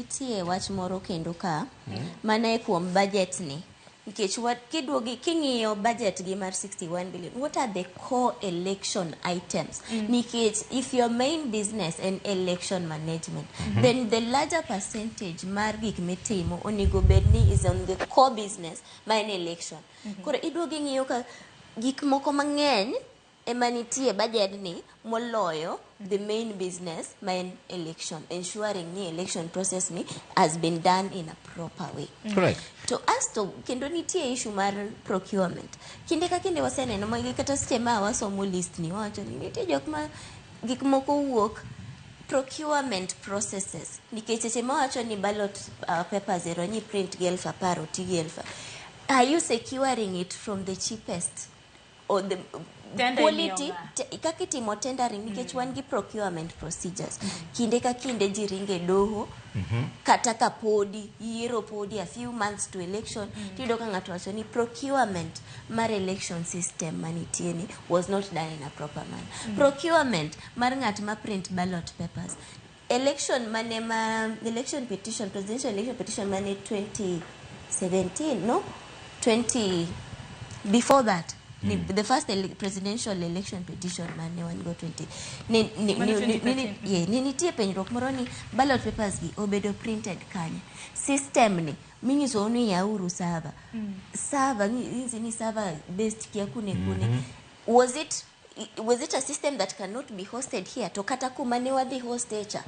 Nitie wach moro kendo ka mana e kuom budget ni, nikech kiduogi king'iyo budget gi mar 61 billion, what are the core election items? Nikech if your main business en election management, then the larger percentage mar gik mitimo onego bed ni is on the core business ma en election. Koro iduogi ing'iyo ka gik moko mang'eny ema nitie budget ni moloyo the main business ma en election, ensuring ni election process ni has been done in a proper way. Correct. To asto kendo nitie issue mar procurement. Kinde ka kinde waseneno ma kata seche ma wasomo list ni, wawacho ni nitie jok ma gik moko wuok procurement processes, nikech seche ma wacho ni ballot papers ero ni print gi 10,000, oti gi elfu, are you securing it from the cheapest or the Tender? Quality? Imiyo ng'a? Kaka itimo tendering, nikech wan gi procurement procedures, kinde ka kinde ji ringe doho kata ka podi yiero podi a few months to election, tiyudo ka ng'ato wacho ni procurement mar election system manitie ni was not done in a proper manner, procurement mar ng'at ma print ballot papers, election mane ma election petition, presidential election petition mane 2017, no, 20 before that ni, the first presidential election petition mane wan go 20 ni, Mane ni, 2013. Yeah, ni nitie penjruok moro ni ballot papers gi obedo printed kanye, system ni minyisou ni yauru server, server nyisi ni server based kia kune kune. Was it a system that cannot be hosted here? To kata kuma ne wadhi hoste cha,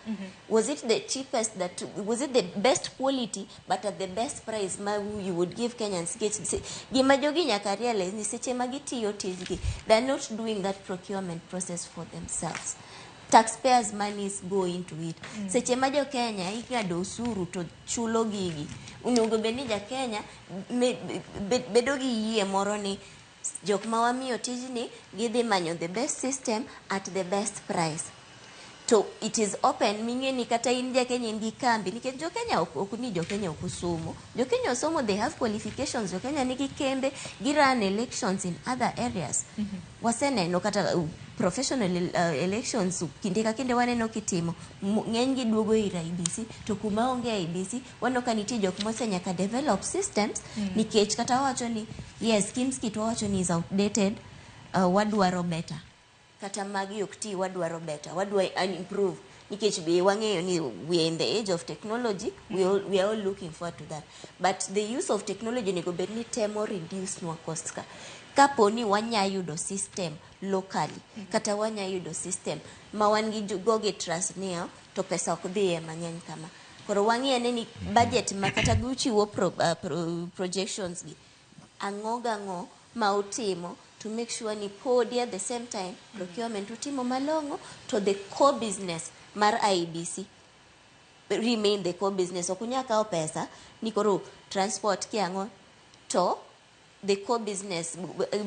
was it the cheapest, that was it the best quality but at the best price ma you would give Kenyans? Nikech gima jogi nyaka realize ni seche ma gitiyo tijgi, they are not doing that procurement process for themselves. Taxpayers' monies go into it. Seche ma jo Kenya ing'ado osuru to chulo gigi, onego bed ni ja Kenya bedo gi yie moro ni jok ma wamiyo tijni gidhi manyo the best system at the best price. To it is open ming'e ni kata in ja Kenya in gi kambi, nikech jo Kenya ok ni jo Kenya ok osomo. Jo Kenya osomo, they have qualifications. Jo Kenya nigi kembe, gi run elections in other areas. Waseneno kata professional elections, kinde ka kinde waneno kitimo. Ng'eny gi duogo ir IEBC, to kuma onge IEBC waneno ka nitie jok mose nyaka develop systems, nikech kata wawacho ni yes, KIEMS kit wawacho ni is outdated, wadwaro better, kata magi ok ti, wadwaro better, wadwa an improve, nikech be wang'eyo ni we are in the age of technology. We are all looking forward to that, but the use of technology onego bed ni temo reduce nwa cost. Ka kapo ni wanya yudo system locally, kata wanya yudo system ma wan gi go gi trust niya to pesa ok dhiye mang'eny kama. Koro wang'i ane ni budget ma kata gichiwo projections gi, ang'o gang'o ma utimo to make sure ni podi at the same time procurement utimo malong'o, to the core business mar IEBC remain the core business. Ok unyal kawo pesa ni koro transport kiang'o to the core business,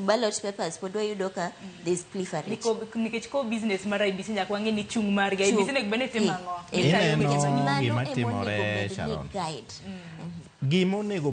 ballot papers, pod wayudo ka there's pilferage. Nikech core business mar IEBC nyaka wang'e ni chung' margi IEBC onego bed ni timo ang'o. Eh, Gitayo Ineno weche mang'eny. mano gima ema timore, onego bed ni Sharon. guide. Gima onego